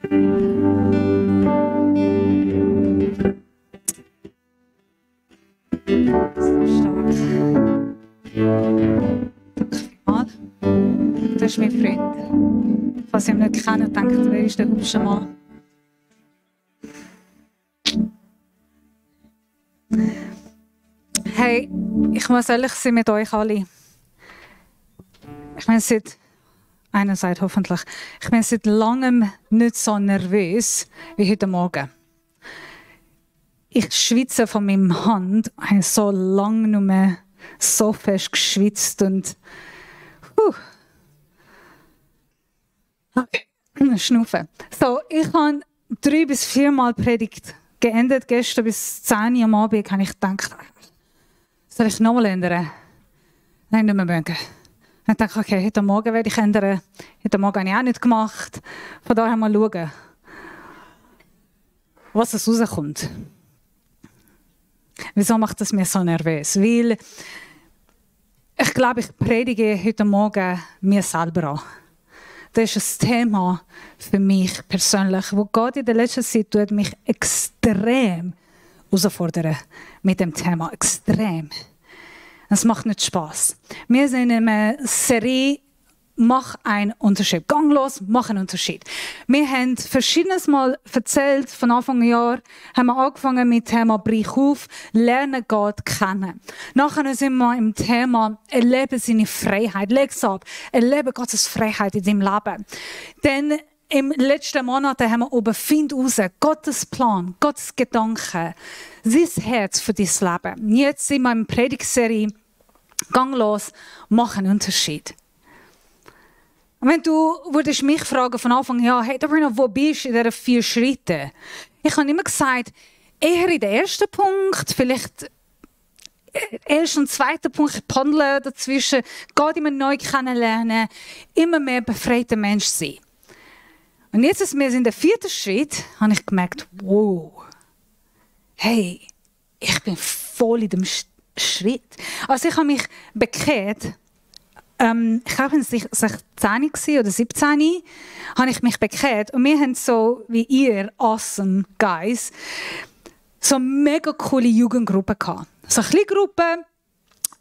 Das ist mein Freund. Falls ihr ihn nicht kennt, denkt, wer ist der hübsche Mann? Hey, ich muss ehrlich sein mit euch alle. Ich bin seit einerseits hoffentlich, ich bin seit langem nicht so nervös wie heute Morgen. Ich schwitze von meinem Hand, ich habe so lange nicht mehr so fest geschwitzt und Schnaufen. So, ich habe 3 bis 4 Mal Predigt geendet. Gestern bis 10 Uhr am Abend habe ich gedacht, soll ich nochmal ändern? Nein, nicht mehr mögen. Ich dachte, okay, heute Morgen werde ich ändern. Heute Morgen habe ich auch nicht gemacht. Von daher mal schauen, was es rauskommt. Wieso macht das mir so nervös? Weil ich glaube, ich predige heute Morgen mir selber an. Das ist ein Thema für mich persönlich, wo Gott in der letzten Zeit tut mich extrem herausfordern mit dem Thema. Extrem. Es macht nicht Spaß. Wir sind in einer Serie «Mach einen Unterschied». Gang los, mach einen Unterschied. Wir haben verschiedenes Mal erzählt, von Anfang des Jahres haben wir angefangen mit dem Thema «Brich auf», «Lerne Gott kennen». Nachher sind wir im Thema «Erlebe seine Freiheit». Leg's ab. Erlebe Gottes Freiheit in deinem Leben. Denn im letzten Monat haben wir über «Find raus», Gottes Plan, Gottes Gedanken, sein Herz für dein Leben. Jetzt sind wir in der Predigtserie «Gang los, mach einen Unterschied». Und wenn du würdest mich fragen von Anfang an, hey, wo bist du in diesen 4 Schritten? Ich habe immer gesagt, eher in den ersten Punkt, vielleicht ersten und zweiten Punkt, ich pendle dazwischen, Gott immer neu kennenlernen, immer mehr befreiter Mensch sein. Und jetzt ist mir in der 4. Schritt, habe ich gemerkt, wow, hey, ich bin voll in dem Schritt. Also ich habe mich bekehrt. Ich glaube, es war 16 oder 17, habe ich mich bekehrt. Und wir haben so, wie ihr, awesome guys, so mega coole Jugendgruppen gehabt. So eine kleine Gruppe.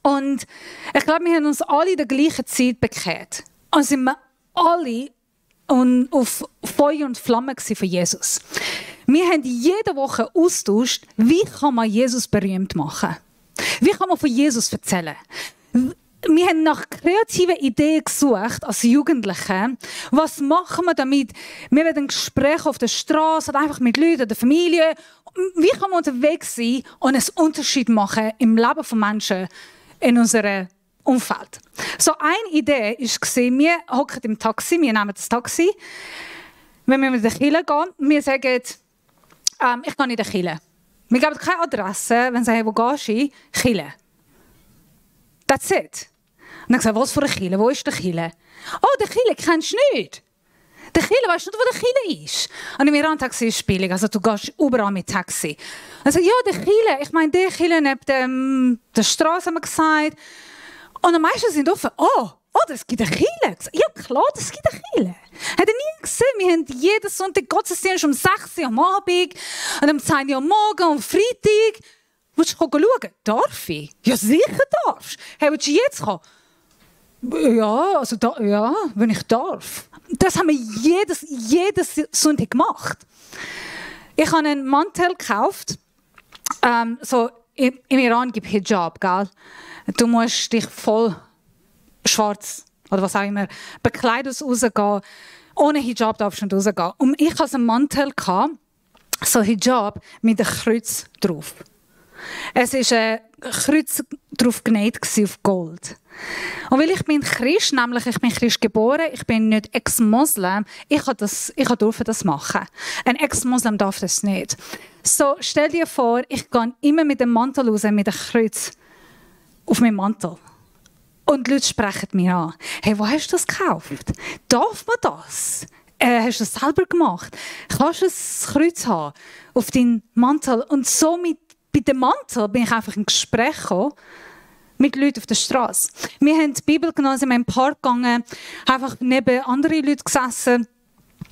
Und ich glaube, wir haben uns alle in der gleichen Zeit bekehrt. Und sind wir alle auf Feuer und Flamme für Jesus. Wir haben jede Woche austauscht, wie kann man Jesus berühmt machen? Wie kann man von Jesus erzählen? Wir haben nach kreativen Ideen gesucht als Jugendliche. Was machen wir damit? Wir werden Gespräche auf der Straße oder einfach mit Leuten der Familie. Wie kann man unterwegs sein und einen Unterschied machen im Leben von Menschen in unserem Umfeld? So eine Idee war, wir hocken im Taxi, wir nehmen das Taxi. Wenn wir mit der Kirche gehen, wir sagen, ich gehe in die Kirche. Wir geben keine Adresse, wenn sie sagen, wo gehst du? Kirche. That's it. Und dann gesagt, was für eine Kirche? Wo ist der Kirche? Oh, der Kirche kennst du nicht. Der Kirche, weißt du nicht, wo der Kirche ist? Und im Iran Taxi ist billig, also du gehst überall mit Taxi. Und sagt, ja, der Kirche, ich meine, der Kirche neben der Straße, haben wir gesagt. Und die meisten sind offen, oh, es gibt eine Kirche. Ja, klar, es gibt eine Kirche. Hat er nie gesehen? Wir haben jeden Sonntag Gottesdienst um 6 Uhr am Abend und um 10 Uhr am Morgen und Freitag. Willst du schauen? Darf ich? Ja, sicher darfst du. Hey, willst du jetzt kommen? Ja, also ja, wenn ich darf. Das haben wir jedes Sonntag gemacht. Ich habe einen Mantel gekauft. So, im Iran gibt es Hijab, gell? Du musst dich voll schwarz oder was auch immer bekleidet rausgehen. Ohne Hijab darfst du nicht rausgehen. Und ich hatte einen Mantel, so Hijab mit einem Kreuz drauf. Es war ein Kreuz drauf genäht auf Gold. Und weil ich bin Christ, nämlich ich bin Christ geboren, ich bin nicht Ex-Moslem, ich durfte das machen. Ein Ex-Moslem darf das nicht. So, stell dir vor, ich gehe immer mit dem Mantel raus, mit dem Kreuz auf meinem Mantel. Und die Leute sprechen mich an. Hey, wo hast du das gekauft? Darf man das? Hast du das selber gemacht? Kannst du ein Kreuz haben auf deinen Mantel? Und so bei dem Mantel bin ich einfach in Gespräch gekommen mit Leuten auf der Straße. Wir haben die Bibel genommen, sind in den Park gegangen, einfach neben anderen Leuten gesessen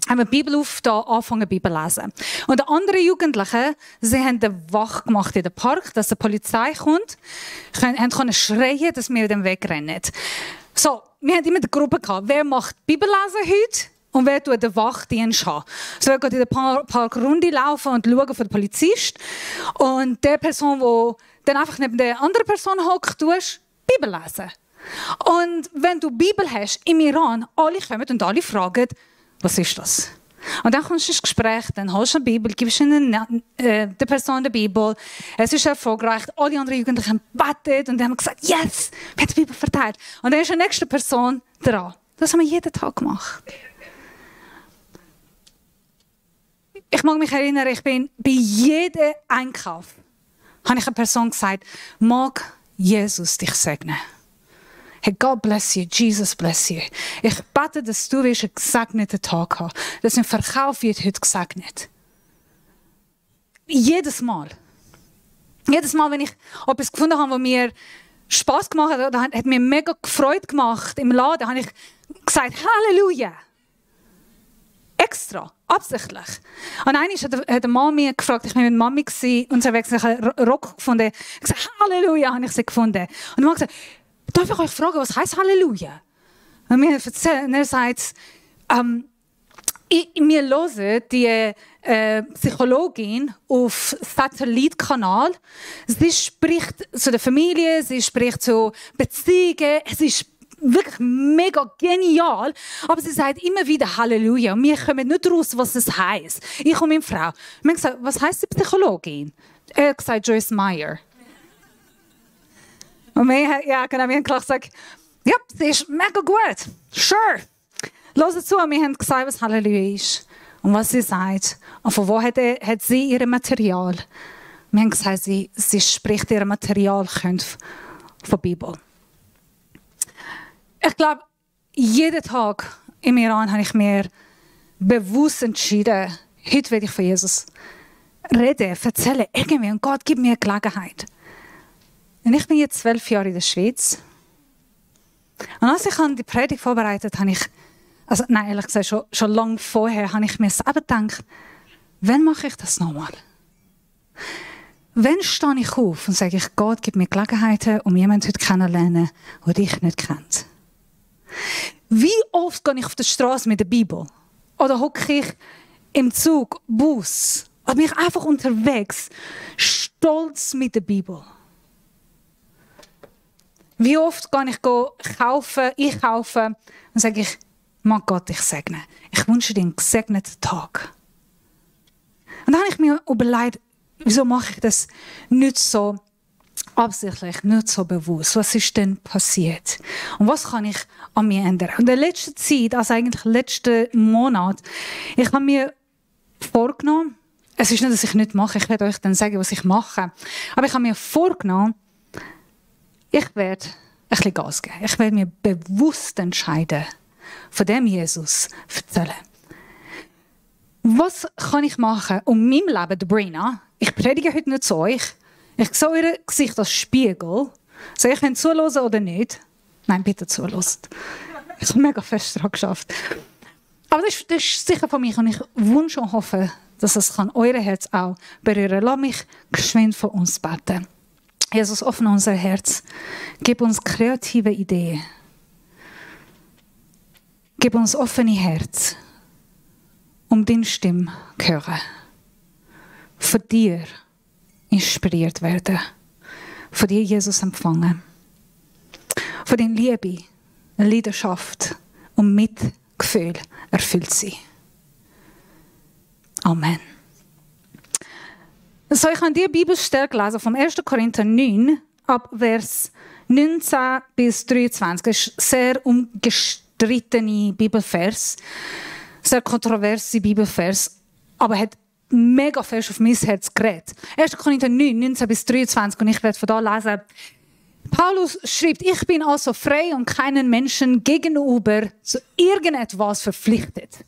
haben wir die Bibel aufgetan, angefangen Bibel zu lesen. Und die anderen Jugendlichen, sie haben eine Wache gemacht in den Park, dass die Polizei kommt, haben schreien, dass wir den wegrennen. So, wir hatten immer die Gruppe gehabt, wer macht Bibellesen heute und wer tut den Wachdienst haben. So, wer geht in den Park Runde laufen und schauen von dem Polizist. Und der Person, die dann einfach neben der anderen Person hockt, tust Bibel lesen. Und wenn du Bibel hast im Iran, alle kommen und alle fragen, was ist das? Und dann kommst du ins Gespräch, dann holst du eine Bibel, gibst der Person die Bibel. Es ist erfolgreich. Alle anderen Jugendlichen haben gebetet und haben gesagt, yes, wir haben die Bibel verteilt. Und dann ist die nächste Person dran. Das haben wir jeden Tag gemacht. Ich mag mich erinnern, ich bin bei jedem Einkauf, habe ich eine Person gesagt, mag Jesus dich segnen. Hey, God bless you, Jesus bless you. Ich bete, dass du einen gesegneten Tag hast. Dass im Verkauf wird heute gesegnet. Jedes Mal. Jedes Mal, wenn ich etwas gefunden habe, was mir Spass gemacht hat, hat mir mega gefreut gemacht im Laden, habe ich gesagt, Halleluja. Extra, absichtlich. Und einmal hat eine Mann mich gefragt, ich war mit Mami unterwegs, ich habe einen Rock gefunden. Ich habe gesagt, Halleluja, habe ich sie gefunden. Und die Mann gesagt, darf ich euch fragen, was heisst Halleluja? Und mir erzählt, und er sagt, wir hören die Psychologin auf Satellitkanal. Sie spricht zu der Familie, sie spricht zu Beziehungen. Es ist wirklich mega genial. Aber sie sagt immer wieder Halleluja. Und wir kommen nicht raus, was es heisst. Ich und meine Frau. Wir haben gesagt, was heisst die Psychologin? Er hat gesagt, Joyce Meyer. Und wir haben gesagt, ja, sie ist mega gut. Sure. Hört zu, wir haben gesagt, was Halleluja ist und was sie sagt. Und von wo hat sie ihr Material? Wir haben gesagt, sie spricht ihr Material von der Bibel. Ich glaube, jeden Tag im Iran habe ich mir bewusst entschieden, heute werde ich von Jesus reden, erzählen, irgendwie. Und Gott gibt mir eine Gelegenheit. Und ich bin jetzt 12 Jahre in der Schweiz. Und als ich die Predigt vorbereitet habe, ehrlich gesagt, schon lange vorher, habe ich mir selber gedacht, wann mache ich das nochmal? Wann stehe ich auf und sage ich, Gott gibt mir Gelegenheiten, um jemanden heute kennenzulernen, der dich nicht kennt? Wie oft gehe ich auf der Straße mit der Bibel? Oder hocke ich im Zug, Bus, oder bin ich einfach unterwegs, stolz mit der Bibel? Wie oft kann ich einkaufen und sage ich, mag Gott dich segnen. Ich wünsche dir einen gesegneten Tag. Und dann habe ich mir überlegt, wieso mache ich das nicht so absichtlich, nicht so bewusst? Was ist denn passiert? Und was kann ich an mir ändern? Und in der letzten Zeit, also eigentlich letzten Monat, ich habe mir vorgenommen, es ist nicht, dass ich nicht mache, ich werde euch dann sagen, was ich mache, aber ich habe mir vorgenommen, ich werde ein bisschen Gas geben. Ich werde mir bewusst entscheiden, von dem Jesus erzählen. Was kann ich machen, um meinem Leben, der Brina, ich predige heute nicht zu euch, ich sehe euer Gesicht als Spiegel, so ich könnt zuhören oder nicht. Nein, bitte zuhören. Ich habe mega fest daran geschafft. Aber das ist sicher von mir und ich wünsche und hoffe, dass es euer Herz auch berühren kann. Lass mich geschwind von uns beten. Jesus, öffne unser Herz. Gib uns kreative Ideen. Gib uns offene Herz, um deine Stimme zu hören. Von dir inspiriert werden. Von dir, Jesus, empfangen. Von deiner Liebe, Leidenschaft und Mitgefühl erfüllt sie. Amen. So, ich habe die Bibelstelle gelesen vom 1. Korinther 9, ab Vers 19 bis 23. Das ist ein sehr umstrittene Bibelvers, sehr kontroverse Bibelvers, aber hat mega fest auf mein Herz geredet. 1. Korinther 9, 19 bis 23, und ich werde von da lesen. Paulus schreibt, ich bin also frei und keinen Menschen gegenüber zu irgendetwas verpflichtet.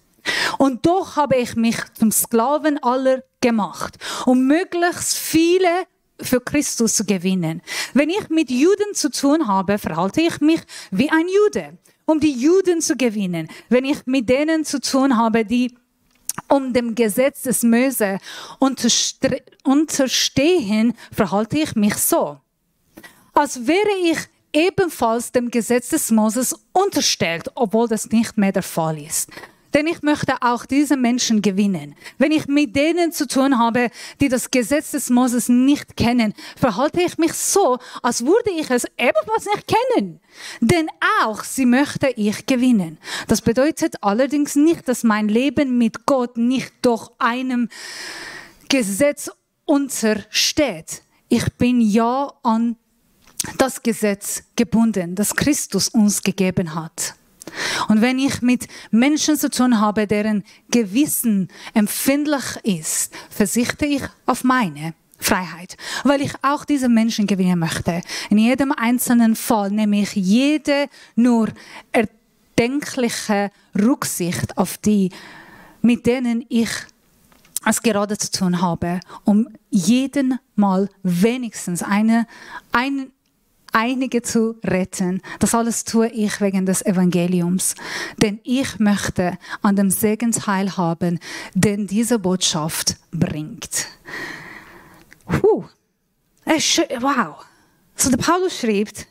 Und doch habe ich mich zum Sklaven aller gemacht, um möglichst viele für Christus zu gewinnen. Wenn ich mit Juden zu tun habe, verhalte ich mich wie ein Jude, um die Juden zu gewinnen. Wenn ich mit denen zu tun habe, die um dem Gesetz des Mose unterstehen, verhalte ich mich so, als wäre ich ebenfalls dem Gesetz des Moses unterstellt, obwohl das nicht mehr der Fall ist. Denn ich möchte auch diese Menschen gewinnen. Wenn ich mit denen zu tun habe, die das Gesetz des Moses nicht kennen, verhalte ich mich so, als würde ich es ebenfalls nicht kennen. Denn auch sie möchte ich gewinnen. Das bedeutet allerdings nicht, dass mein Leben mit Gott nicht durch einem Gesetz untersteht. Ich bin ja an das Gesetz gebunden, das Christus uns gegeben hat. Und wenn ich mit Menschen zu tun habe, deren Gewissen empfindlich ist, verzichte ich auf meine Freiheit, weil ich auch diese Menschen gewinnen möchte. In jedem einzelnen Fall nehme ich jede nur erdenkliche Rücksicht auf die, mit denen ich es gerade zu tun habe, um jeden Mal wenigstens einige zu retten. Das alles tue ich wegen des Evangeliums. Denn ich möchte an dem Segen teilhaben, den diese Botschaft bringt. Wow. So der Paulus schreibt,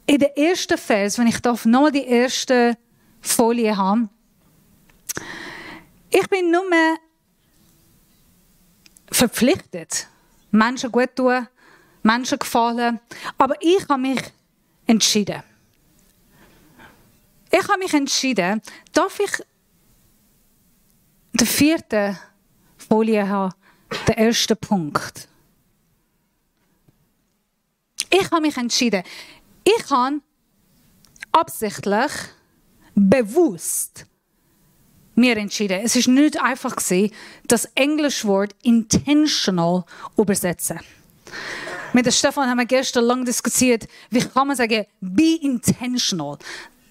in der ersten Vers, wenn ich darf nochmal die erste Folie haben, ich bin nur mehr verpflichtet, Menschen gut zu tun, Menschen gefallen, aber ich habe mich entschieden. Darf ich die vierte Folie haben, der erste Punkt? Ich habe mich entschieden. Ich habe absichtlich, bewusst mir entschieden. Es war nicht einfach, das englische Wort intentional übersetzen. Mit der Stefan haben wir gestern lange diskutiert, wie kann man sagen, be intentional.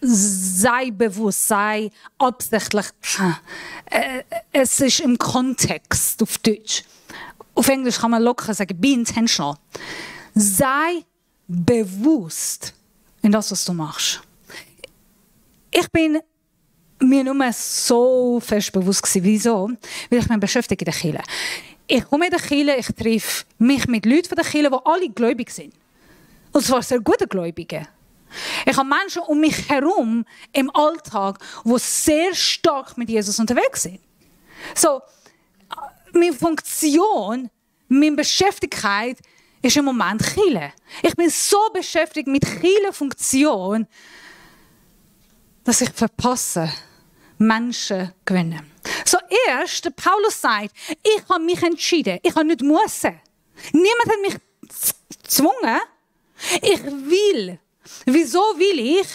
Sei bewusst, sei absichtlich. Es ist im Kontext auf Deutsch. Auf Englisch kann man locker sagen, be intentional. Sei bewusst in das, was du machst. Ich bin mir nur so fest bewusst gewesen. Wieso? Weil ich mich beschäftige in der Kirche. Ich komme in der Kirche, ich treffe mich mit Leuten von der Kirche, die alle gläubig sind. Und zwar sehr gute Gläubige. Ich habe Menschen um mich herum im Alltag, die sehr stark mit Jesus unterwegs sind. So, meine Funktion, meine Beschäftigkeit ist im Moment Kirche. Ich bin so beschäftigt mit Kirchenfunktion, dass ich verpasse, Menschen gewinnen. So erst, der Paulus sagt, ich habe mich entschieden. Ich habe nicht müssen. Niemand hat mich gezwungen. Ich will. Wieso will ich?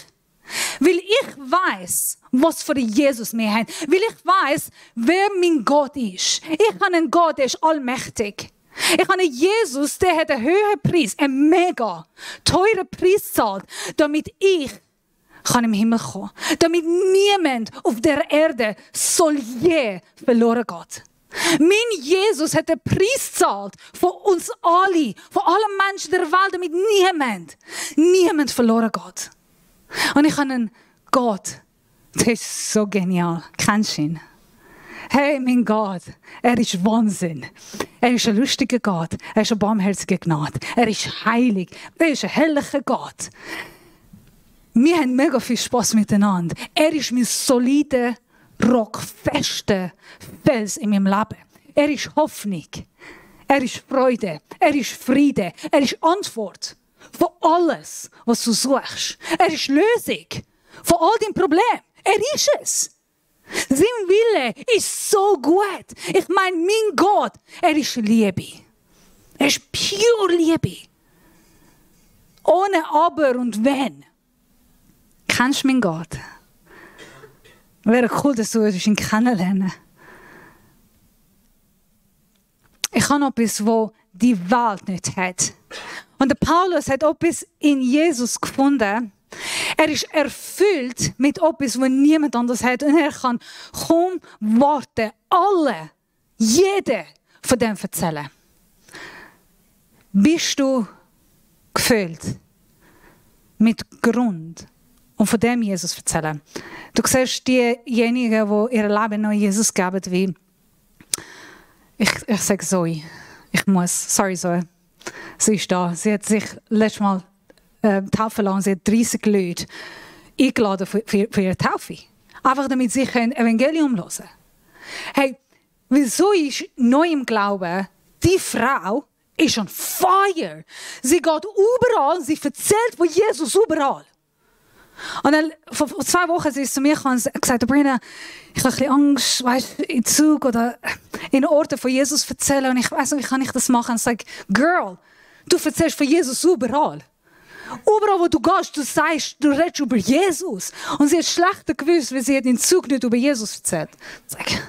Weil ich weiß, was für Jesus wir haben. Weil ich weiß, wer mein Gott ist. Ich habe einen Gott, der ist allmächtig. Ich habe einen Jesus, der hat einen höheren Preis, einen mega teuren Preis zahlt, damit ich kann im Himmel kommen. Damit niemand auf der Erde soll je verloren gehen. Mein Jesus hat den Preis gezahlt von uns alle, von allen Menschen der Welt, damit niemand verloren geht. Und ich habe einen Gott, der ist so genial. Kennst du ihn? Hey, mein Gott, er ist Wahnsinn. Er ist ein lustiger Gott. Er ist ein barmherziger Gnade. Er ist heilig. Er ist ein herrlicher Gott. Wir haben mega viel Spass miteinander. Er ist mein solider, rockfester Fels in meinem Leben. Er ist Hoffnung. Er ist Freude. Er ist Friede. Er ist Antwort für alles, was du suchst. Er ist Lösung für all deine Probleme. Er ist es. Sein Wille ist so gut. Ich meine, mein Gott, er ist Liebe. Er ist pure Liebe. Ohne Aber und Wenn. Kennst du meinen Gott? Wäre cool, dass du ihn kennenlernen. Ich habe etwas, das die Welt nicht hat. Und der Paulus hat etwas in Jesus gefunden. Er ist erfüllt mit etwas, was niemand anders hat. Und er kann kaum warten, jeder von dem erzählen. Bist du gefüllt mit Grund und von dem Jesus erzählen. Du siehst diejenigen, die ihr Leben neu Jesus geben, wie ich sage Zoe. Sorry Zoe. Sie ist da. Sie hat sich letztes Mal taufen lassen. Sie hat 30 Leute eingeladen für ihre Taufe. Einfach damit sie ein Evangelium hören können. Hey, wieso ist neu im Glauben, die Frau ist on fire. Sie geht überall, sie erzählt von Jesus überall. Und dann, vor 2 Wochen sie ist zu mir gekommen und gesagt, Brina, ich habe ein bisschen Angst, weißt, in Zug oder in Orten von Jesus erzählen und ich weiss nicht, wie kann ich das machen? Und ich sage, Girl, du erzählst von Jesus überall. Überall, wo du gehst, du sagst, du redest über Jesus. Und sie hat schlechter gewusst, weil sie hat in Zug nicht über Jesus erzählt. Ich sage,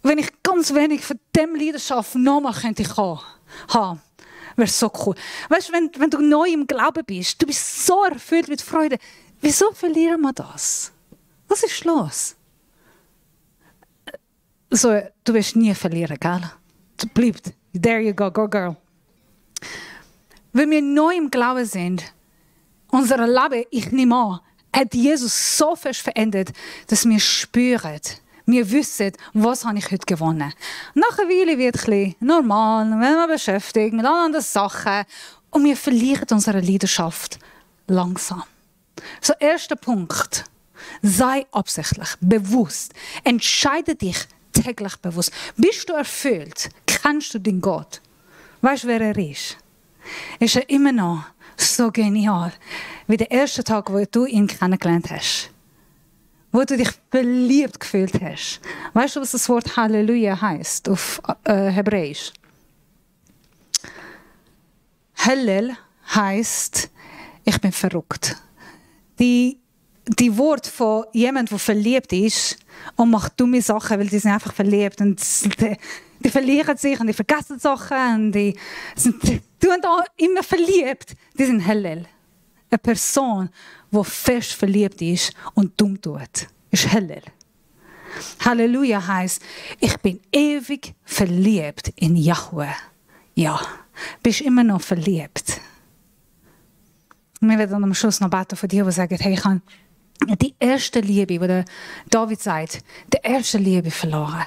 wenn ich ganz wenig von dieser Leidenschaft nochmal könnte ich haben, wäre so cool. Weißt du, wenn du neu im Glauben bist, du bist so erfüllt mit Freude. Wieso verlieren wir das? Was ist los? So, du wirst nie verlieren, gell? Du bleibst. There you go girl. Wenn wir neu im Glauben sind, unser Leben, ich nehme an, hat Jesus so fest verändert, dass wir spüren, wir wissen, was habe ich heute gewonnen. Nach einer Weile wird es ein bisschen normal, wenn wir beschäftigt mit anderen Sachen und wir verlieren unsere Leidenschaft langsam. So, erster Punkt. Sei absichtlich, bewusst. Entscheide dich täglich bewusst. Bist du erfüllt? Kennst du den Gott? Weißt du, wer er ist? Ist er immer noch so genial, wie der erste Tag, wo du ihn kennengelernt hast? Wo du dich verliebt gefühlt hast. Weißt du, was das Wort Halleluja heißt auf Hebräisch? Hallel heißt, ich bin verrückt. Die Wort von jemandem, der verliebt ist und macht dumme Sachen, weil die sind einfach verliebt und die verlieren sich und die vergessen Sachen und die tun da immer verliebt. Die sind Hallel. Eine Person, die fest verliebt ist und dumm tut, ist Hallel. Halleluja heisst, ich bin ewig verliebt in Jahwe. Ja, bist immer noch verliebt. Wir werden am Schluss noch beten von dir, die sagen, hey, ich habe die erste Liebe, die David sagt, die erste Liebe verloren.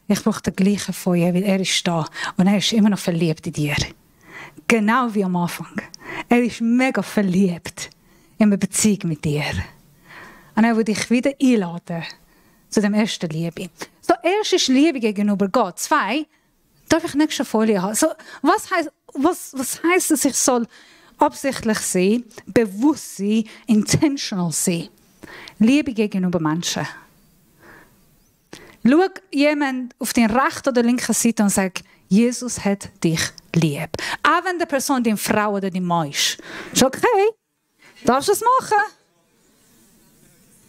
Ich brauche den gleichen Feuer, weil er ist da und er ist immer noch verliebt in dir. Genau wie am Anfang. Er ist mega verliebt in einer Beziehung mit dir. Und er will dich wieder einladen zu dem ersten Liebe. So, erst ist Liebe gegenüber Gott. 2, darf ich nächste Folie haben? So, was heisst, dass ich soll absichtlich sein, bewusst sein, intentional sein? Liebe gegenüber Menschen. Schau jemand auf die rechten oder linken Seite und sag, Jesus hat dich lieb. Auch wenn die Person die Frau oder die Mann ist. Ist okay. Darfst du es machen?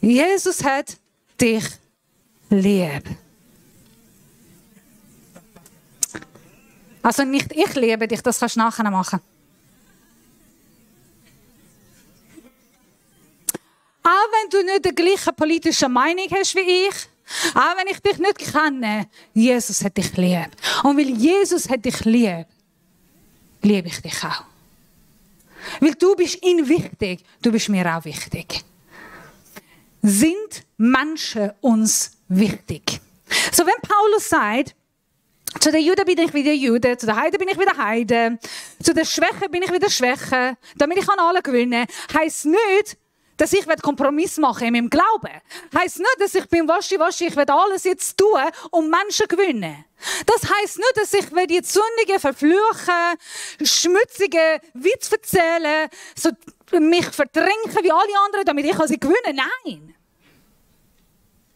Jesus hat dich lieb. Also nicht ich liebe dich, das kannst du nachher machen. Auch wenn du nicht die gleiche politische Meinung hast wie ich, auch wenn ich dich nicht kenne, Jesus hat dich lieb. Und weil Jesus hat dich lieb, liebe ich dich auch. Weil du bist ihm wichtig, du bist mir auch wichtig. Sind Menschen uns wichtig? So, wenn Paulus sagt, zu den Juden bin ich wieder Jude, zu den Heiden bin ich wieder Heide, zu den Schwächen bin ich wieder Schwäche, damit ich an alle gewinne, heisst nicht, dass ich Kompromiss machen in meinem Glauben. Heisst nicht, dass ich bin waschi, ich werde alles jetzt tun, um Menschen zu gewinnen. Das heisst nicht, dass ich die Sündigen verfluchen, schmutzige Witze erzählen, so mich verdrängen wie alle anderen, damit ich sie gewinne. Nein.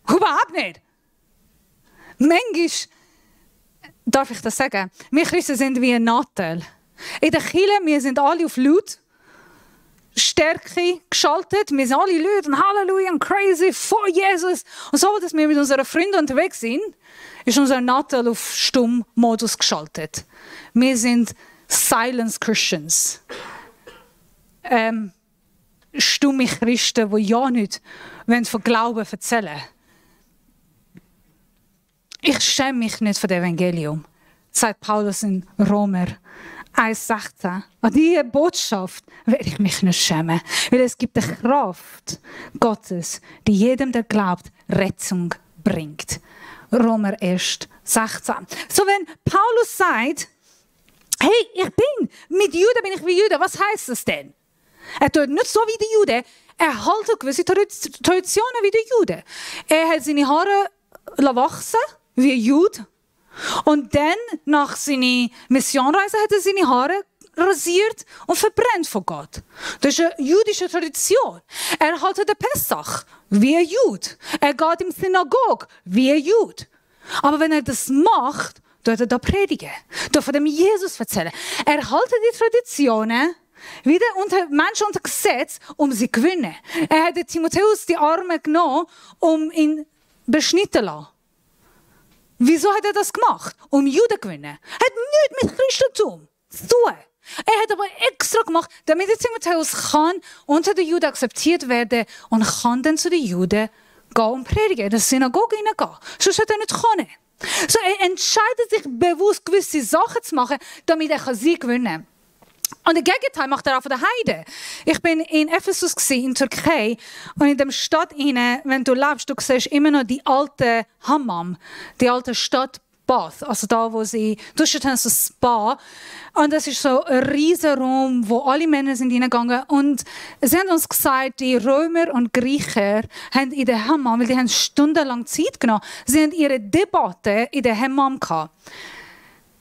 Überhaupt nicht. Manchmal, darf ich das sagen, wir Christen sind wie ein Nattel. In der Kirche, wir sind alle auf Laut, Stärke geschaltet. Wir sind alle Leute und Halleluja und crazy vor Jesus. Und so, dass wir mit unseren Freunden unterwegs sind, ist unser Nattel auf Stumm-Modus geschaltet. Wir sind Silence Christians. Stumme Christen, die ja nicht von Glauben erzählen. Ich schäme mich nicht für das Evangelium, sagt Paulus in Römer 1,16. An diese Botschaft werde ich mich nicht schämen, weil es gibt eine Kraft Gottes, die jedem, der glaubt, Rettung bringt. Römer 1,16. So, wenn Paulus sagt, hey, mit Juden bin ich wie Juden, was heißt das denn? Er tut nicht so wie die Juden, er hält gewisse Traditionen wie die Juden. Er hat seine Haare wachsen wie ein Jude. Und dann, nach seiner Missionreise, hat er seine Haare rasiert und verbrennt von Gott. Das ist eine jüdische Tradition. Er hält den Pessach wie ein Jude. Er geht in die Synagoge wie ein Jude. Aber wenn er das macht, tut er da predigen, tut von dem Jesus erzählen. Er hält die Traditionen wieder unter Menschen unter Gesetz, um sie zu gewinnen. Er hat Timotheus die Arme genommen, um ihn beschnitten zu lassen. Wieso hat er das gemacht? Um Juden zu gewinnen. Er hat nichts mit Christentum zu tun. Er hat aber extra gemacht, damit Timotheus kann unter den Juden akzeptiert werden und kann dann zu den Juden gehen und predigen, in die Synagoge hineingehen. Sonst hat er nicht können. So, er entscheidet sich bewusst, gewisse Sachen zu machen, damit er sie gewinnen kann. Und das Gegenteil macht er auch von der Heiden. Ich bin in Ephesus in Türkei und in der Stadt hinein, wenn du lebst, du siehst immer noch die alte Hammam, die alte Stadtbad, also da, wo sie duschen haben, so ein Spa. Und das ist so ein riesiger Raum, wo alle Männer sind hineingegangen. Und sie haben uns gesagt, die Römer und Griecher haben in der Hammam, weil die haben stundenlang Zeit genommen, sie haben ihre Debatte in der Hammam gehabt.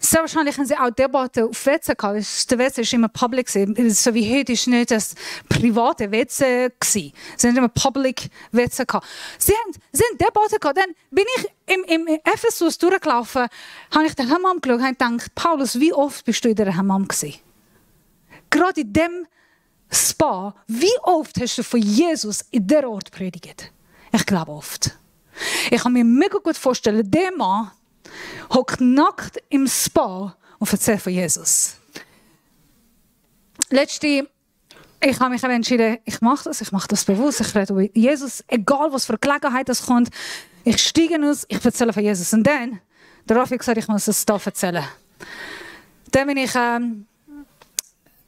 Sehr wahrscheinlich haben sie auch Debatten auf WC gehabt. Der WC war immer public. So wie heute ist nicht das private WC gewesen. Sie haben immer public WC gehabt. Sie haben Debatten gehabt. Dann bin ich im Ephesus durchgelaufen, habe ich den Hammam geschaut und gedacht, Paulus, wie oft bist du in der Hammam gewesen? Gerade in dem Spa, wie oft hast du von Jesus in der Ort predigt? Ich glaube oft. Ich kann mir mega gut vorstellen, der Mann hockt nackt im Spa und erzählt von Jesus. Ich habe mich entschieden, ich mache das bewusst, ich rede über Jesus, egal was für eine Gelegenheit es kommt, ich steige aus, ich erzähle von Jesus. Und dann, der Raffi hat gesagt, ich muss es da erzählen. Dann bin ich,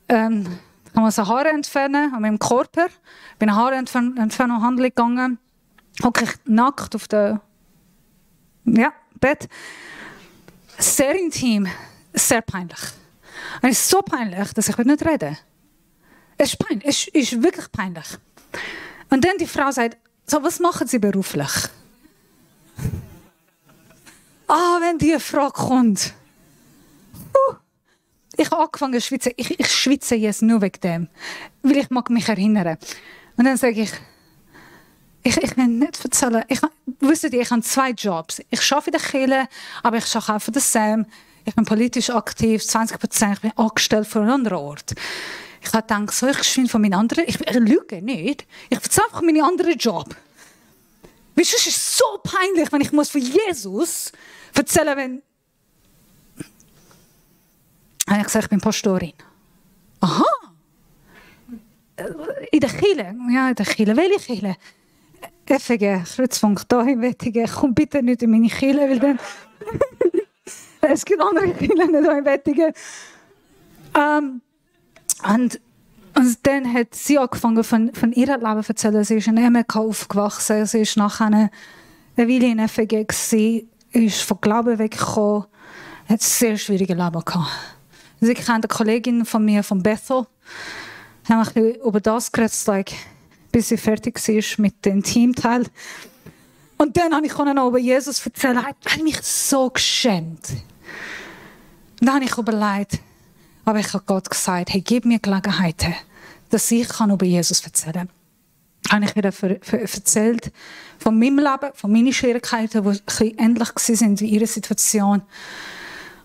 ich muss Haare entfernen an meinem Körper, bin eine Haare entfernen Handel gegangen, hocke ich nackt auf dem Bett. Sehr intim, sehr peinlich. Und es ist so peinlich, dass ich nicht reden will. Es ist peinlich, es ist wirklich peinlich. Und dann die Frau sagt, so, was machen Sie beruflich? Wenn die Frage kommt. Ich habe angefangen zu schwitzen. Ich schwitze jetzt nur wegen dem, weil ich mag mich erinnern. Und dann sage ich will nicht erzählen. Ich habe 2 Jobs. Ich arbeite in der Kirche, aber ich arbeite auch für den Sam. Ich bin politisch aktiv, 20%. Ich bin angestellt für einen anderen Ort. Ich habe gedacht, so, ich schwinde von meinen anderen... Ich lüge nicht. Ich erzähle einfach meinen anderen Job. Weißt du, es ist so peinlich, wenn ich von Jesus erzählen wenn... Und ich gesagt, ich bin Pastorin. Aha! In der Kirche? Ja, in der Kirche. Welche Kirche? FG, Kreuzfunk, da in Wettigen. Komm bitte nicht in meine Kirche, weil dann... es gibt andere Kirchen nicht in Wettigen. Und dann hat sie angefangen von ihrem Leben zu erzählen. Sie ist in MK aufgewachsen, sie ist nachher eine Weile in FG gewesen, ist von Glauben weggekommen, hat ein sehr schwieriges Leben gehabt. Sie kennt eine Kollegin von mir, von Bethel, haben ein bisschen über das geredet, bis sie fertig war mit dem Teamteil. Und dann habe ich noch über Jesus erzählt. Er hat mich so geschämt. Und dann habe ich überlegt, aber ich habe Gott gesagt, hey, gib mir Gelegenheiten, dass ich über Jesus erzählen kann. Habe ich wieder erzählt von meinem Leben, von meinen Schwierigkeiten, die ein bisschen ähnlich waren wie ihre Situation.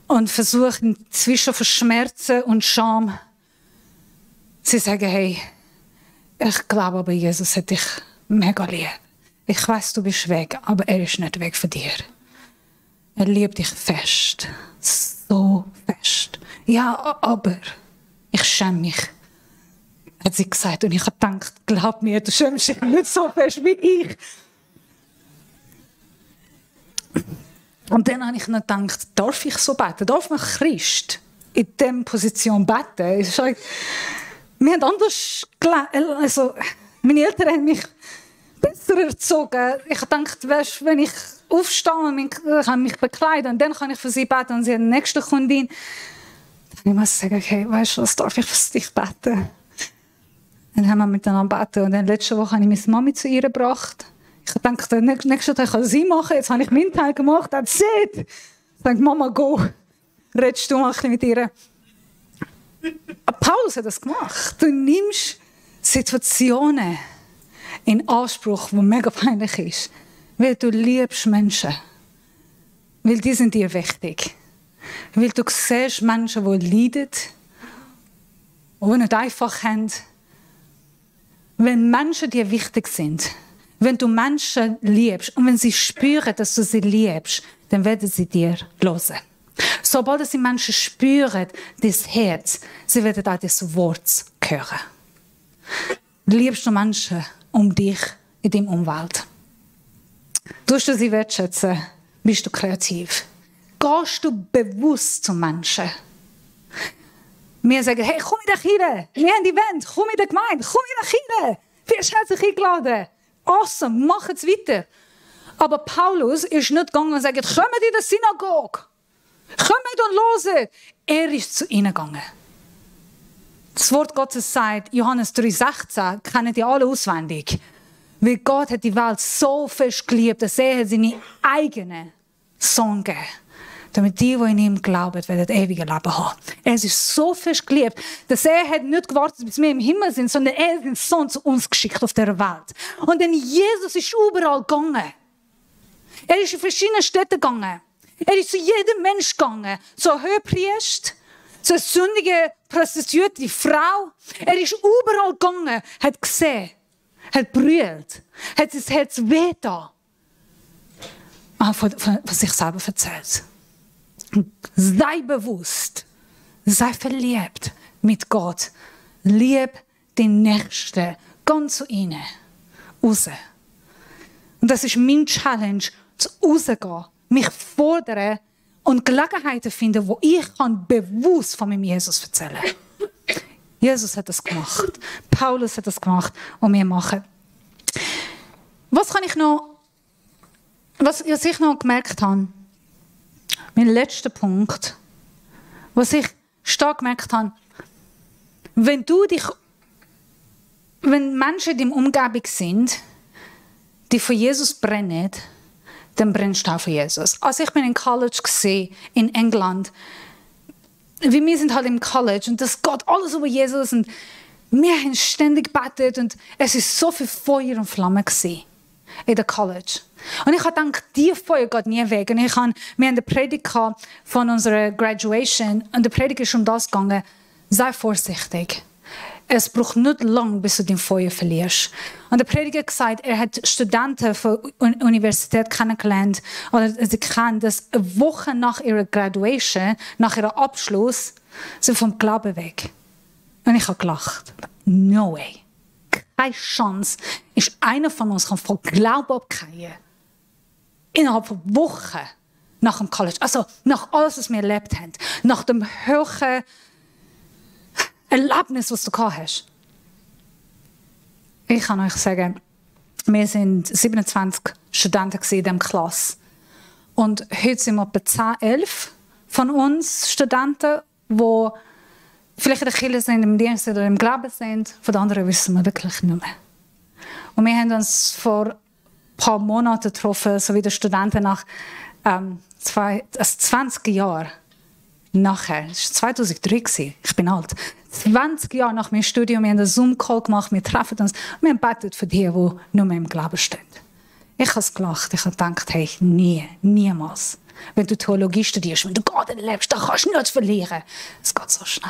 Und versucht, zwischen Verschmerzen und Scham zu sagen, hey, ich glaube, aber Jesus hat dich mega lieb. Ich weiss, du bist weg, aber er ist nicht weg von dir. Er liebt dich fest. So fest. Ja, aber ich schäme mich, hat sie gesagt. Und ich habe gedacht, glaub mir, du schämst dich nicht so fest wie ich. Und dann habe ich noch gedacht, darf ich so beten? Darf man Christ in dieser Position beten. Wir haben anders gelernt. Also, meine Eltern haben mich besser erzogen. Ich dachte, weißt, wenn ich aufstehe und kann mich bekleiden und dann kann ich für sie beten und sie hat die nächste Kundin, dann muss ich sagen, okay, weißt du, was darf ich für dich beten? Dann haben wir miteinander beten und dann letzte Woche habe ich meine Mami zu ihr gebracht. Ich dachte, den nächsten Tag kann sie machen, jetzt habe ich meinen Teil gemacht, that's it. Ich sage, Mama, go, redest du mal ein bisschen mit ihr. Paulus hat das gemacht. Du nimmst Situationen in Anspruch, die mega peinlich ist, weil du liebst Menschen. Weil die sind dir wichtig. Weil du siehst Menschen, die leiden, die nicht einfach haben. Wenn Menschen dir wichtig sind, wenn du Menschen liebst und wenn sie spüren, dass du sie liebst, dann werden sie dir hören. Sobald sie Menschen spüren, das Herz, sie werden auch das Wort hören. Liebst du Menschen um dich in deinem Umwelt? Tust du sie wertschätzen? Bist du kreativ? Gehst du bewusst zu Menschen? Wir sagen, hey, komm in die Kirche, wir haben Event, komm in die Gemeinde, komm in die Kirche. Wirst herzlich eingeladen. Awesome, mach es weiter. Aber Paulus ist nicht gegangen und sagt, kommt in die Synagoge. Kommt und hört. Er ist zu ihnen gegangen. Das Wort Gottes sagt, Johannes 3,16, kennen die alle auswendig. Weil Gott hat die Welt so fest geliebt, dass er seine eigene Sohn gegeben hat. Damit die in ihm glauben, werden ewige Leben haben. Er ist so fest geliebt, dass er hat nicht gewartet, bis wir im Himmel sind, sondern er hat den Sohn zu uns geschickt auf dieser Welt. Und denn Jesus ist überall gegangen. Er ist in verschiedene Städte gegangen. Er ist zu jedem Mensch gegangen. Zur Hohepriester, zur sündigen Prostituierte Frau. Er ist überall gegangen, hat gesehen, hat brüllt, hat sein Herz wehgetan. Von sich selber erzählt. Sei bewusst, sei verliebt mit Gott. Lieb den Nächsten, ganz zu ihnen, raus. Und das ist mein Challenge, zu rausgehen, mich fordern und Gelegenheiten finden, wo ich bewusst von meinem Jesus erzählen kann. Jesus hat das gemacht. Paulus hat das gemacht und wir machen. Was ich noch gemerkt habe, mein letzter Punkt, was ich stark gemerkt habe, wenn Menschen in deiner Umgebung sind, die für Jesus brennen, dann brennst du auch für Jesus. Als ich bin in College gesehen in England, wie wir sind halt im College und das geht alles über Jesus und wir haben ständig gebetet und es ist so viel Feuer und Flamme gewesen in der College. Und ich habe gedacht, die Feuer geht nie weg. Und wir haben eine Predigt von unserer Graduation und die Predigt ist um das gegangen, sei vorsichtig. Es braucht nicht lang, bis du dein Feuer verlierst. Und der Prediger hat gesagt, er hat Studenten von der Universität kennengelernt, oder sie kennen, dass eine Woche nach ihrer Graduation, nach ihrem Abschluss, sind vom Glauben weg. Und ich habe gelacht. No way. Keine Chance ist einer von uns kann von Glauben abkehren. Innerhalb von Wochen nach dem College. Also nach alles, was wir erlebt haben. Nach dem höheren Erlebnis, was du gehabt hast. Ich kann euch sagen, wir sind 27 Studenten in dieser Klasse. Und heute sind wir etwa 10, 11 von uns Studenten, die vielleicht in der Kirche sind, im Dienst oder im Glauben sind. Von den anderen wissen wir wirklich nicht mehr. Und wir haben uns vor ein paar Monaten getroffen, so wie die Studenten nach 20 Jahren nachher. Es war 2003, ich bin alt. 20 Jahre nach meinem Studium, wir haben einen Zoom-Call gemacht, wir treffen uns, wir haben betet für die nur mehr im Glauben stehen. Ich habe gelacht, ich habe gedacht, hey, niemals. Wenn du Theologie studierst, wenn du Gott erlebst, dann kannst du nicht verlieren. Es geht so schnell.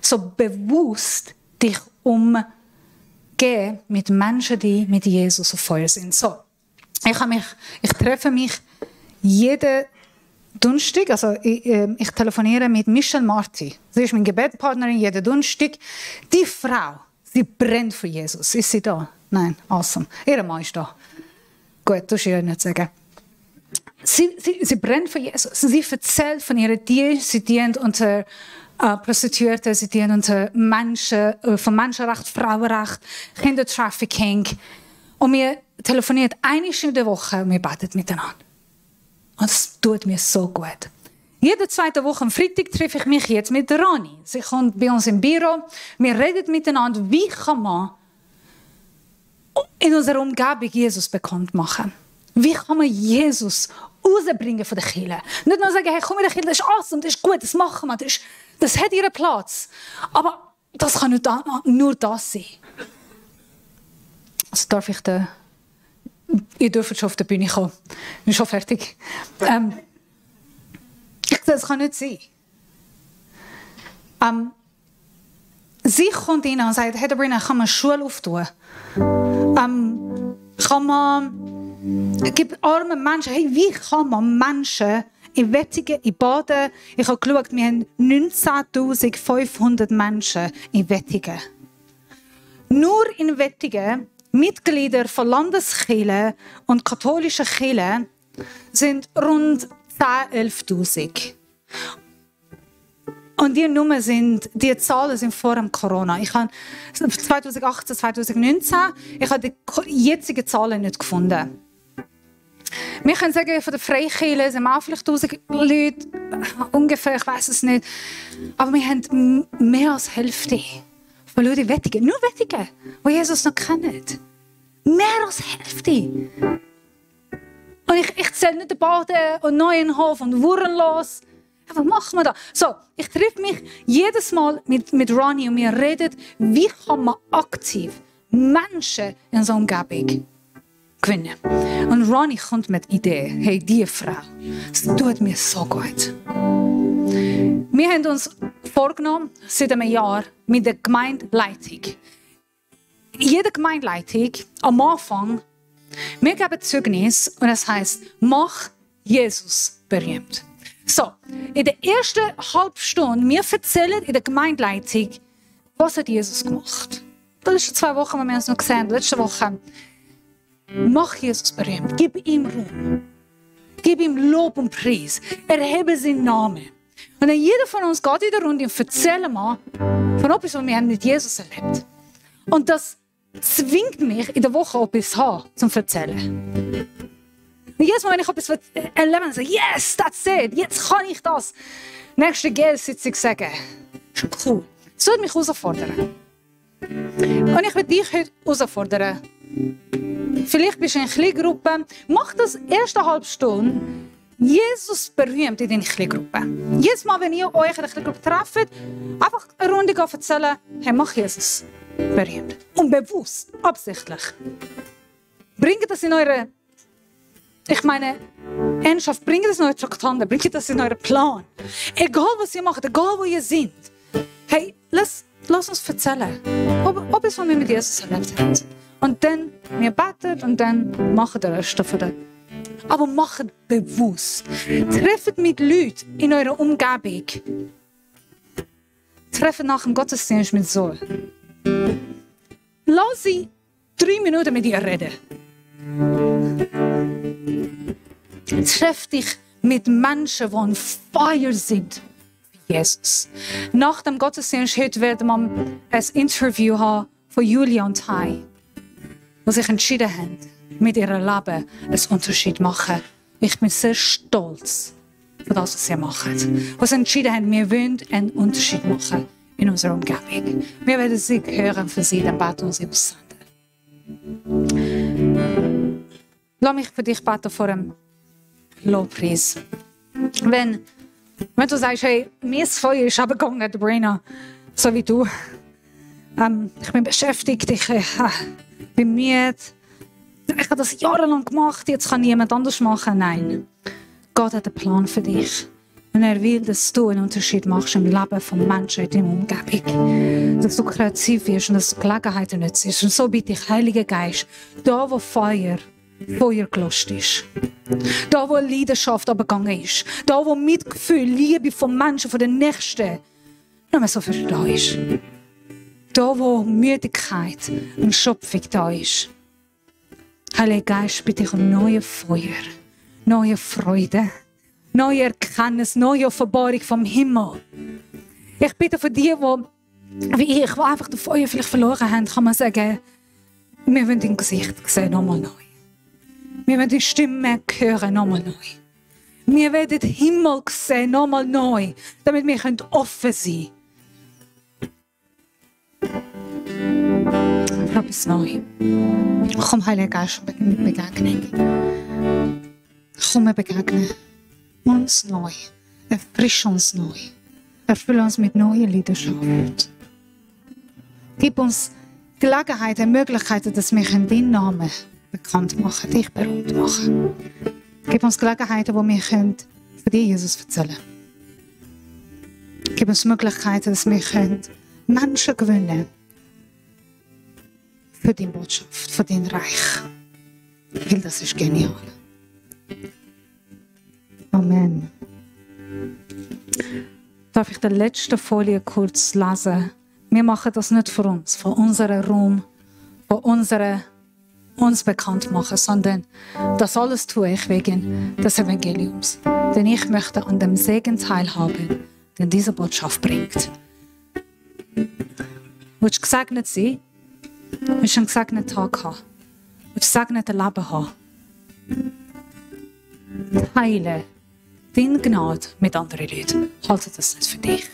So bewusst dich umgehen mit Menschen, die mit Jesus auf Feuer sind. So, ich treffe mich jeden Donnerstag, also ich telefoniere mit Michelle Marti. Sie ist meine Gebetspartnerin jeden Donnerstag. Die Frau, sie brennt für Jesus. Ist sie da? Nein, awesome. Ihr Mann ist da. Gut, das ist ihr nicht sagen. Sie brennt für Jesus. Sie erzählt von ihrer Dienst. Sie dient unter Prostituierte, sie dient unter von Menschenrecht, Frauenrecht, Kindertrafficking. Und wir telefonieren eine Stunde in der Woche und wir beten miteinander. Und das tut mir so gut. Jede zweite Woche am Freitag treffe ich mich jetzt mit Rani. Sie kommt bei uns im Büro. Wir reden miteinander, wie kann man in unserer Umgebung Jesus bekannt machen. Wie kann man Jesus rausbringen von der Kirche? Nicht nur sagen, hey, komm in die Kirche, das ist awesome, das ist gut, das machen wir, das hat ihren Platz. Aber das kann nur das sein. Also darf ich ihr dürft schon auf die Bühne kommen. Ich bin schon fertig. Das kann nicht sein. Sie kommt rein und sagt, hey Sabrina, kann man eine Schule auftun? Kann man, es gibt arme Menschen, hey, wie kann man Menschen in Wettigen, in Baden, ich habe geschaut, wir haben 19.500 Menschen in Wettigen. Nur in Wettigen, Mitglieder von Landeskirchen und katholischen Kirchen sind rund 10.000, 11.000. Und die Zahlen sind vor dem Corona. Ich habe 2018, 2019, ich habe die jetzigen Zahlen nicht gefunden. Wir können sagen, von der Freikirche sind auch vielleicht 1'000 Leute, ungefähr, ich weiß es nicht. Aber wir haben mehr als die Hälfte von Leuten in Wettigen, nur Wettigen, die Jesus noch kennen. Mehr als die Hälfte. Und ich zähle nicht den Baden und Neuenhof und Wurrenlos. Was machen wir da? So, ich treffe mich jedes Mal mit Ronnie und wir reden, wie kann man aktiv Menschen in so einer Umgebung gewinnen. Und Ronnie kommt mit Ideen. Hey, diese Frau, das tut mir so gut. Wir haben uns vorgenommen, seit einem Jahr, mit der Gemeindeleitung. Jede Gemeindeleitung am Anfang, wir geben Zeugnis und es heisst, mach Jesus berühmt. So, in der ersten halben Stunde, wir erzählen in der Gemeindeleitung, was hat Jesus gemacht. Die letzten 2 Wochen, wo wir uns noch gesehen haben, letzte Woche, mach Jesus berühmt, gib ihm Ruhm, gib ihm Lob und Preis, erhebe seinen Namen. Und dann jeder von uns geht in der Runde und erzählt mal von etwas, was wir mit Jesus erlebt. Und das zwingt mich, in der Woche etwas zu haben, zum Erzählen. Und jedes Mal, wenn ich etwas erlebe, sage ich, yes, that's it, jetzt kann ich das. Nächste GL-Sitzung sagen, schon cool. Das würde mich herausfordern. Und ich will dich heute herausfordern. Vielleicht bist du in einer Kleingruppe. Mach das erste halbe Stunde Jesus berühmt in deiner Kleingruppe. Jedes Mal, wenn ihr euch in einer Kleingruppe trefft, einfach eine Runde erzählen, hey, mach Jesus berühmt. Und bewusst, absichtlich. Bringt das in eure, Ernsthaft, bringt das in eure Traktanten, bringt das in euren Plan. Egal, was ihr macht, egal, wo ihr seid. Hey, lass uns erzählen, ob es, was wir mit Jesus erlebt haben. Und dann, wir beten und dann machen den Rest davon. Aber macht bewusst. Trefft mit Leuten in eurer Umgebung. Trefft nach dem Gottesdienst mit so. Lass sie 3 Minuten mit ihr reden. Treff dich mit Menschen, die on fire sind. Jesus. Nach dem Gottesdienst heute werden wir ein Interview haben von Julia und Tai, die sich entschieden haben, mit ihrem Leben einen Unterschied zu machen. Ich bin sehr stolz für das, was sie machen. Die entschieden haben, wir wollen einen Unterschied machen in unserer Umgebung. Wir werden sie hören für sie, dann beten und sie aussenden. Lass mich für dich beten vor dem Lobpreis. Wenn du sagst, hey, mein Feuer ist abgegangen, Sabrina, so wie du. Ich bin beschäftigt, ich bin müde. Ich habe das jahrelang gemacht, jetzt kann niemand anders machen. Nein, Gott hat einen Plan für dich. Und er will, dass du einen Unterschied machst im Leben von Menschen in deiner Umgebung. Dass du kreativ wirst und dass du Gelegenheiten nützt. Und so bitte ich, Heiliger Geist, da wo Feuer gelöscht ist. Da wo Leidenschaft abgegangen ist. Da wo Mitgefühl, Liebe von Menschen, von den Nächsten nicht mehr so viel da ist. Da wo Müdigkeit und Schöpfung da ist. Heiliger Geist, bitte ich um neue Feuer. neue Freude, neue Erkenntnis, neue Offenbarung vom Himmel. Ich bitte für die, wie ich, die einfach das Feuer vielleicht verloren haben, kann man sagen, wir wollen dein Gesicht sehen, nochmal neu. Wir wollen die Stimme hören, nochmal neu. Wir wollen den Himmel sehen, nochmal neu, damit wir offen sein können. Ich habe es neu. Komm, Heiliger Geist, mit Begegnung. Komm, wir begegnen uns neu. Erfrisch uns neu. Erfülle uns mit neuer Leidenschaft. Gib uns Gelegenheiten, Möglichkeiten, dass wir deinen Namen bekannt machen, dich berühmt machen. Gib uns Gelegenheiten, wo wir von dir, Jesus, erzählen können. Gib uns Möglichkeiten, dass wir Menschen gewinnen können für deine Botschaft, für dein Reich. Weil das ist genial. Amen. Darf ich die letzte Folie kurz lesen? Wir machen das nicht für uns, für unseren Raum, für uns bekannt machen, sondern das alles tue ich wegen des Evangeliums. Denn ich möchte an dem Segen teilhaben, den diese Botschaft bringt. Willst du gesegnet sein? Willst du einen gesegneten Tag haben? Willst du ein gesegnetes Leben haben? Teile deine Gnade mit anderen Leuten. Halte das nicht für dich.